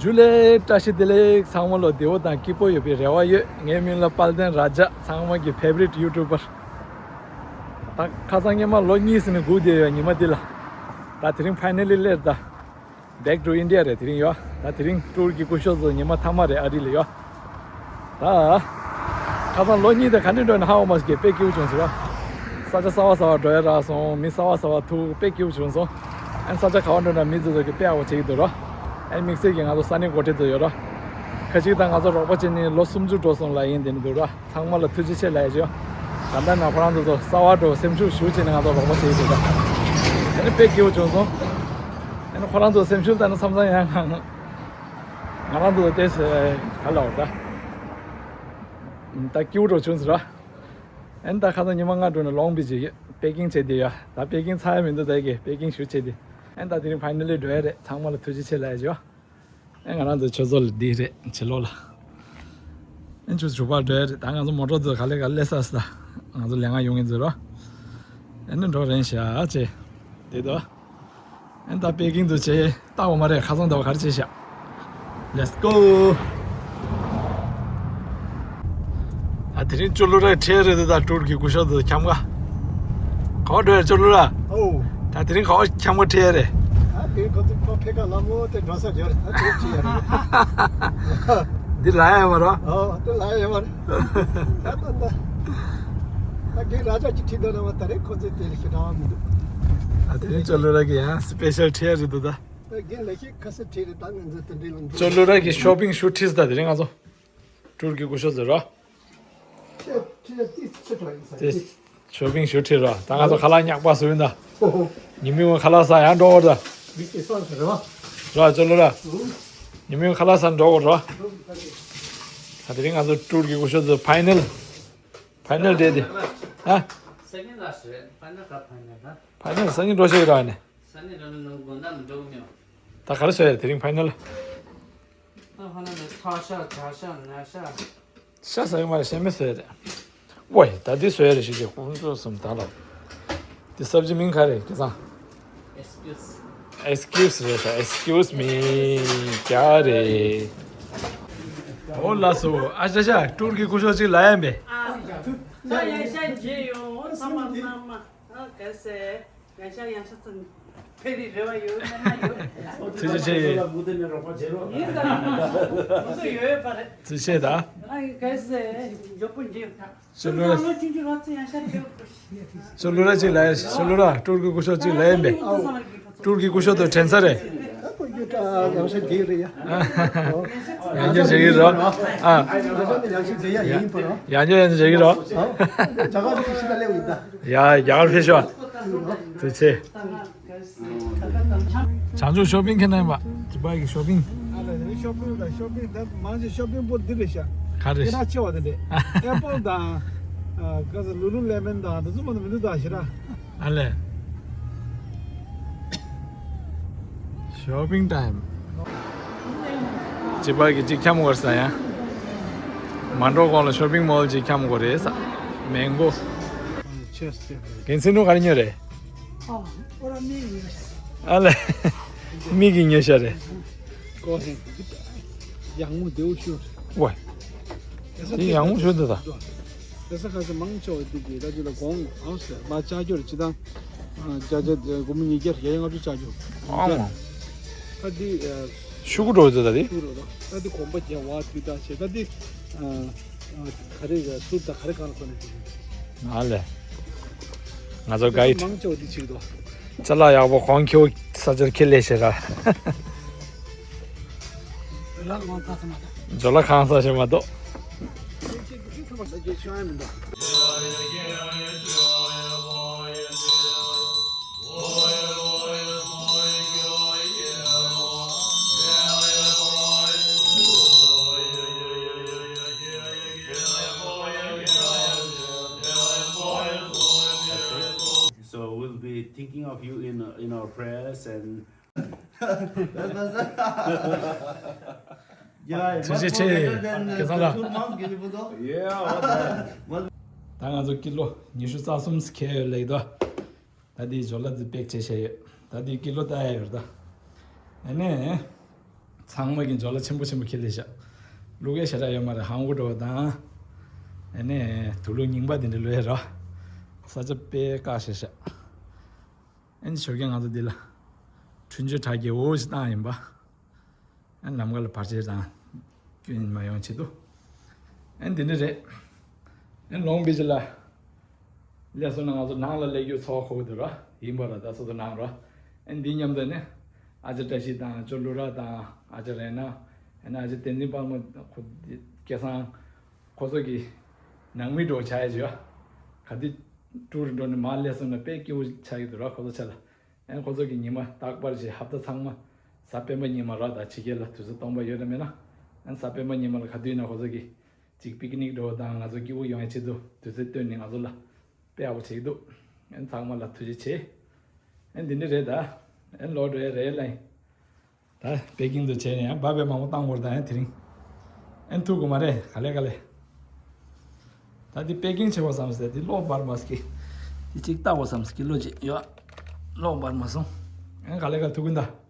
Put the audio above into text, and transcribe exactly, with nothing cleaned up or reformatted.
ཇུ་ལེ། བཀྲ་ཤིས་བདེ་ལེགས། ཚང་མ་ལ་བདེ་པོ་དང་སྐྱིད་པོ་ཡོད་པའི་རེ་བ་ཡོད། ངའི་མིང་ལ་དཔལ་ལྡན་ར་ཇ། ཚང་མ་གི་ཕེབ་རིཊ་ཡུ་ཊུབ་པར། ད་ཁ་སང་སྔོན་མ་ལོ་གཉིས་ཟིན་ནས་སྒུག་བསྡད་ཡོད་ཉི་མ་འདི་ལ། ད་དེ་རིང་ཕའི་ནལ་ལི་སླེབས་ད། Back to India རེད་དེ་རིང་ཡོད། ད་དེ་རིང་ཊུར་གྱི་སྐུ་ཞབས་ཚོ་ཉི་མ་མཐའ་མ་རེད་ཨ་རི་ལ་ཡོད། ད་ཁ་སང་ལོ་གཉིས་དང་ག་འདྲ་འགྲོ་ན་ཧ་གོ་མ་སོང་གི་དཔེ་སྐྱིད་པོ་བྱུང་སོང་ར། ས་ཆ་གསར་པ་གསར་པ་འགྲོ་ཡ་རག་སོང་། མི་གསར་པ་གསར་པ་ཐུག་དཔེ་སྐྱིད་པོ་བྱུང་སོང་། ཨན་ས་ཆ་ག་པར་འགྲོ་ན་མི་ཚོ་ཚོ་གི་དཔེ་ཡག་པོ་བྱེད་ཀྱི་འདུག་ར། ཨན་དམིགས་བསལ་གྱི་ང་ཚོ་ས་གནས་འགོ་ཁྲིད་ཚོ་ཡོད་ར། ཁ་ཅིག་ད་ང་ཚོ་རོགས་པ་བྱེད་ནས་ལོ་སུམ་ཅུ་འགྲོ་སོང་ལབ་ཡིན་དེ་ནི་འདུག་ར། ཚང་མ་ལ་ཐུགས་རྗེ་ཆེ་ལབ་ཡ་ཅིག་ཡོད། ད་ལྟ་ན་ཁོ་རང་ཚོ་ཚོ་གསར་པ་འགྲོ་སེམས་ཤུགས་ཞུ་བྱས་ནས་ང་ཚོ་རོགས་པ་བྱེད་ཀྱི་འདུག་ར། དེ་ནི་དཔེ་སྐྱིད་པོ་བྱུང་སོང་། ཨ་ནི་ཁོ་རང་ཚོ་སེམས་ཤུགས་བཏང་ན་མཚམས་མཚམས་ཡང་ང་ང་རང་ཚོ་ལ་བལྟས་ཟེར་ག་ལ་འོ་ད། ད་སྐྱིད་པོ་འགྲོ་བྱུང་ཟེར་ར། ཨ་ནི་ད་ཁ་སང་ཉི་མ་ལྔ་འགྲོ་ནས་ལོང་བི་ཇི་ཡོད་པེ་ཀིང་བྱས་བསྡད་ཡོད། ད་པེ་ཀིང་ཚར་ཡ་མི་འདུག་ད་ཡི་གེ་པེ་ཀིང་ཞུ་བྱས་བསྡད། ཨ་ནི་ད་དེ་རིང་ཕའི་ནལ་ལི་འགྲོ་ཡ་རེད། ཚང་མ་ལ་ཐུགས་རྗེ་ཆེ་ལབ་ཡ་ཅིག་ཡོད། ཨ་ང་རང་ཚོ་ཆུ་མཛོད་ལ་འདི་རེད་ཕྱི་ལོགས་ལ། ཨ་ཆུ་ཚོད་དྲུག་པ་འགྲོ་ཡ་རེད། ད་ང་ཚོ་མོ་ཊ་ཚོ་ག་ལེ་ག་ལེ་ས་ས་ང་ཚོ་ལས་ང་ཡོང་གི་འཛུལ་རོ། ཨ་ནི་འགྲོ་རན་ཤག་ཅེ། དེ་དོ། ཨ་ད་པེ་ཀིང་དུ་ཆེ་ལྟ་བ་མ་རེད། ཁ་སང་ཟླ་བ་ག་རེ་བྱས་ཤག Let's go། ད་དེ་རིང་ཅོ་ལོ་ར་ཁྲིད་རེད་འདུག་ད་ཊུར་གྱི་སྐུ་ཞབས་ཚོ་འཁྱམ་ག་ག་པར་འགྲོ་ཡ་ཅོ་ལོ་ར། ཨོ། ད་དེ་རིང་ག་པར་འཁྱམ་ག་ཁྲིད་ཡ་རེད། ད་དེ་རིང་ཁོ་ཚོ་ཁོ་ཕེ་ཁ་ལ་མོ་དེ་འགྲོ་ས་ཡོད་རེད། ད་དེ་ཁྲིད་ཡ་རེད། འདི་ལ་ཡ་མ་རོ། ཨོ་དེ་ལ་ཡ་མ་རེད། ད་ད་ད་ད་གི་ར་ཇ་གི་ཁྲིད་འདོད་ན་མ་ད་རེད། ཁོ་ཚོ་དེ་ལ་ཞེ་དྲག་མི་འདུག་ད་དེ་རིང་ཅོ་ལོ་ར་གི་ཡང་སི་པེ་ཤལ་ཁྲིད་ཡ་རེད་འདུག་ད། ད་གི་ལ་ཞིག་ཁ་ས་ཁྲིད་རེད། ད་ང་ཚོ་དེ་འདྲའི་ལ་འགྲོ། ཅོ་ལོ་ར་གི་ཤོ་པིང་ཞུ་ཁྲིད་ད་དེ་རིང་ང་ཚོ། ཊུར་གྱི་སྐུ་ཞབས་ཟེར་རོ། ཏེ་ཤོ་པིང་ཞུ་ཁྲིད་རོ། ད་ང་ཚོ་ཁ་ལག་ཉག་པ་བཟོས་ཡིན་ད། ཉི་མའི་ངོ་ཁ་ལག་ཟ་ཡང་འགྲོ་བར་ད། རོ་ཅོ་ལོ་ར། ཉི་མའི་ངོ་ཁ་ལག་ཟ་འགྲོ་བར་རོ། ད་དེ་རིང་ང་ཚོ་ཊུར་གྱི་སྐུ་ཞབས་ཚོ་ཕའི་ནལ། ཕའི་ནལ་ཌེ་དེ། ཨ། སང་ཉིན་ལ་ཞེས་ཕའི་ནལ་ག་ཕའི་ནལ་ད། ཕའི་ནལ་སང་ཉིན་འགྲོ་ཤེས་ར་ནི། སང་ཉིན་ར་ནི་ནང་དགོན་ན་མི་འགྲོ་གི་མེད། ད་ག་རེ་བཟོས་ཡ་དེ་རིང་ཕའི་ནལ། ད་ཧ་ན་ནི་ཐ་ཤ་ཇ་ཤ་ན་ཤ། ཤ་ཟ་གི་མ་རེད། ཤ་མེད་ཟེར་རེད། ཝེ་ད་འདི་ཟོས་རེད་ཞུ་རྒྱུ་ཁོང་ཚོ་གསུམ་ད་ལ། འདི་སབ་ཇི་མིང་ག་རེད་སྐལ་བཟང་། Excuse། Excuse་རེད་ཤག Excuse me། ག་རེད། ཨོ་ལགས་སོ། ཨ་ཤ་ཤ་ཊུར་གྱི་སྐུ་ཞབས་ཅིག་ལ་ཡ་མེད། ཨ་ཡ་ཤ་ཇེ་ཡོང་ཨོ་ཚང་མ་ཚང་མ་ཨ་ག་སེ། ཡང་ཤ་ཡང་ཤ་ཚང་ཕེ་རི་རེ་བ་ཡོད་མེད་ན་ཡོད། ཐུགས་རྗེ་ཆེ། ཡིན་ད། ང་ཚོ་ཡོད་པ་རེད། ཐུགས་རྗེ་ཆེ་ད། ཨ་གལ་སྲིད་མགྱོགས་པོ་འཇིག་ད། ཅོ་ལོ་ར། ལོ་ཆུང་ཆུང་ང་ཚོ་ཡང་ཤ་ཡོད་པ་ཞིག་ཅོ་ལོ་ར་ཅིག་ལ་ཡ་ཅོ་ལོ་ར་ཊུར་གི་སྐུ་ཞབས་ཅིག་ལ་ཡིན་པས། ཊུར་གི་སྐུ་ཞབས་དང་དྲན་ས་རེད། ཨ་ཁོ་ཡོད་ད་ཡང་ཤ་འཇིག་རེད་ཡ། ཡང་སྐྱར་བྱེད་ཀྱི་རོ། ཨ། ཡང་སྐྱར་ཡང་སྐྱར་བྱེད་ཀྱི་རོ། ཨ། ཇ་ག་རི་ཤི་ད་ལེ་ཡིན་ད། ཡ་ཡ་ཕེ་ཤོ། ཐུགས་རྗེ་ཆེ། བྱང་ཕྱོགས་ཤོ་པིང་ཁྱེར་ན་ཡིན་པ། ཇི་པ་གི་ཤོ་པིང་། ཨ་ལ་ནི་ཤོ་པིང་དང་ཤོ་པིང་ད་མང་ཆེ་ཤོ་པིང་པོ་འདི་རེད་ཤག་ག་རེ། སྐད་གྲགས་ཆེ་བ་དེ་འདྲས། ཨེ་པལ་དང་། ཨ་ག་ས་ལུ་ལུ་ལེ་མན་དང་དེ་ཚོ་མ་གཏོགས་མི་འདུག་ད་ཞེ་དྲག་ཨ་ལས། ཤོ་པིང་ཊའིམ། ཇི་པ་གི་ཅིག་འཁྱམ་དགོས་ས་ཡ། མ་འགྲོ་གོང་ལ་ཤོ་པིང་མོལ་ཅིག་འཁྱམ་དགོས་རེད་ས། མེང་གོ། ཆེས་ཆེ། རྒན་ཚེ་ནུ་ག་རེ་ཉོས་རེད། ཨོ། ཨོ་ར་མིག་ཉོས་ཤག་ཨ་ལས། མིག་གི་ཉོས་ཤག་རེད། ཀོ་ཧེ། ཡག་མོ་བདེ་བོ་ཤོར། ཝེ། དེ་ཡག་མོ་ཤོར་འདུག་ད། དེ་ས་ཁ་ས་མང་ཆེ་བ་འདི་གི་ད་ཅི་ལ་གོང་ཨང་ཟེར་མ་ལྕགས་ཀྱོར་སྤྱི་དང་། བརྒྱ་ཆ་སྒོར་མོ་ཉིས་བརྒྱ་བརྒྱ་ཆ་ལྔ་བཅུ་ལྕགས་ཀྱོར། ཨང་། ད་འདི་ཤུ་གུ་འགྲོ་འདུག་ད་དེ། ཤུ་གུ་འགྲོ་ད། ད་འདི་གོམ་པ་བརྒྱབ་བ་དུས་ད་བྱས་ད་འདི། ག་རེ་ཟུར་དང་ག་རེ་གང་ལ་གོ་ནས་ཨ་ལས། ང་ཚོ་གའིཌ། མང་ཆེ་བ་འདི་བྱེད་ཀྱི་འདུག་ཅ་ལག་ཡག་པོ་གོང་ཁེ་པོ་ས་ཆར་ཁེ་ལས་བྱེད་ར། ཇོ་ལ་གང་ས་ཞིག་མ་གཏོགས། So we'll be thinking of you in in our prayers and. ཐུགས་རྗེ་ཆེ། སྐལ་བཟང་ལགས། ད་ང་ཚོ་ཀི་ལོ་ཉི་ཤུ་རྩ་གསུམ་ཁེལ་ཡོད་ལེགས་དོ། ད་འདི་ཇོ་ལ་འདི་པེག་བྱས་བྱས་ཡོད། ད་འདི་ཀི་ལོ་ལྟ་ཡ་ཡོད་ད། ཨ་ནི། ཚང་མ་གི་འཇོ་ལ་ཆེན་པོ་ཆེན་པོ་ཁྱེར་ལས་ཤག་བླུག་ཡས་ཞེ་དྲག་ཡོད་མ་རེད། ཧང་གོ་འགྲོ་བ་དང་། ཨ་ནི་དུག་ལོག་རྙིང་པ་དེ་འདྲ་བླུག་ཡས་ར། ས་ཆ་དཔེ་བཀག་ཤག་ཤག་ཨ་ནི་ཞོགས་ཀས་ང་ཚོ་འདི་ལ་འཕྲུལ་ཆས་དྲ་རྒྱའི་འོ་ཞིག་བཏང་ཡིན་པ། ཨ་ནི་ལམ་ཁ་ལ་བར་ཆད་དང་སྐྱོན་མ་ཡོང་ཆེད་དུ། ཨ་ནི་འདི་འདྲ་རེད། ཨ་ནི་ལོང་བི་ཅི་ལ་སླེབས་སོང་ན་ང་ཚོ་ནང་ལ་སླེབས་རྒྱུ་ཚོར་བ་ཁོ་གི་འདུག་ར། ཡིན་པ་ར། ད་སོ་སོ་ནང་ར། ཨ་ནི་འདི་མཉམ་དུ་ནི་ཨ་ཅག་བཀྲ་ཤིས་དང་ཅོ་ལུ་ར་དང་ཨ་ཅག་རེ་ན། ཨ་ནི་ཨ་ཅག་བསྟན་འཛིན་དཔལ་མོ་ཁོ་སྐལ་བཟང་། ཁོ་ཚོ་གི་ནང་མི་འགྲོ་བྱ་ཡ་བྱོས། ག་དུས་ཊུར་འགྲོ་ནས་མར་སླེབས་སོང་ན་དཔེ་སྐྱིད་པོ་ཆགས་ཀྱི་འདུག་ར་ཁོ་ཚོ་ཆ་ལ། ཨན་ཁོ་ཚོ་གི་ཉི་མ་རྟག་པར་བྱས་ཧབ་ཏ་ཚང་མ་གཟའ་སྤེན་པ་ཉི་མ་ར། ད་ཕྱི་རྒྱལ་ལ་དུས་ཚོད་སྟོང་པ་ཡོད་ར་མེད་ན། ཨན་གཟའ་སྤེན་པ་ཉི་མ་ལ་ག་དུས་ཡིན་ན་ཁོ་ཚོ་གི་ཅིག་པིག་ནིག་འགྲོ་དང་ང་ཚོ་སྐྱིད་པོ་ཡོང་ཡ་ཆེད་དུ་དུས་ཚོད་བཏོན་ནས་ང་ཚོ་ལ་དཔེ་ཡག་པོ་བྱེད་ཀྱི་འདུག་ཨན་ཚང་མ་ལ་ཐུགས་རྗེ་ཆེ། ཨན་འདི་འདྲ་རེད་ད། ཨན་ལོག་འགྲོ་ཡ་རེད་ལ། ད་པེ་ཀིང་དུ་བྱས་ནས་ཡང་སྦ་བའི་མང་པོ་བཏང་དགོས་རེད་ད། ཡང་དེ་རིང་ཨན་ཐུག་དགོས་མ་རེད། ག་ལེ་ག་ལེ། ད་འདི་པེ་ཀིང་བྱེད་དགོས་བསམ་སྟེ་འདི་གློག་འབར་མ་སྐྱེ། འདི་གཅིག་བལྟ་དགོས་བསམ་སྐྱེ་ལོ་གཅིག་ཡོད། གློག་འབར་མ་སོང་། ཨན་ག་ལེ་ག་ལེ་ཐུག་གིན་ད།